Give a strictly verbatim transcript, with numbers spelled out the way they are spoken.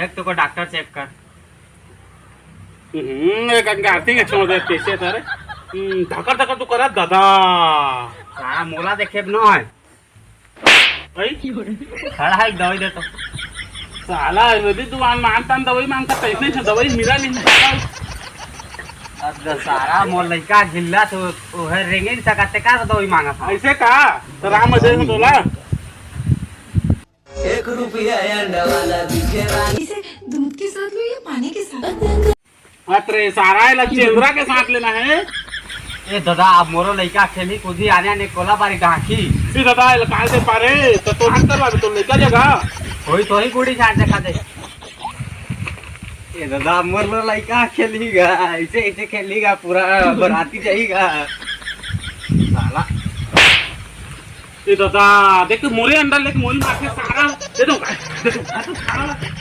देख तो को डॉक्टर चेक कर। हम्म, एक अंगारती के छोड़ दे, कैसे था रे? हम्म, धकर धकर तो करा दादा। सारा मोला देखे न है। भाई, खड़ा है, एक दवाई दे तो। साला आयुर्वेदिक दुकान मांगता न दवाई मांगता, कैसे से दवाई मिला नहीं साला। अब सारा मोर लइका झिल्ला तो वो है, रेंगे नहीं सकते का, तो दवाई मांगा था। ऐसे का? तो राम दे तोला। एक रुपया अंडा वाला दिखे रानी। इसे दूध के साथ लो या पानी के साथ? अतरे सारा एला चेंदरा के साथ लेना है। ए दादा, अब मोरो लइका खेली कूदी आने आने कोला बारी ढांकी। ए दादा, एला काल दे पारे, तो तो हाथ करवा तो लइका जगह। कोई तो ही बूढ़ी झाड़ देखा दे। ए दादा, मोर लो लइका खेलीगा, ऐसे ऐसे खेलीगा, पूरा बराती जाएगा। साला। ए दादा, देख तो मोरे अंडा लेके मोरी मार के सारा दे दो, दे दो, दे दो, सारा।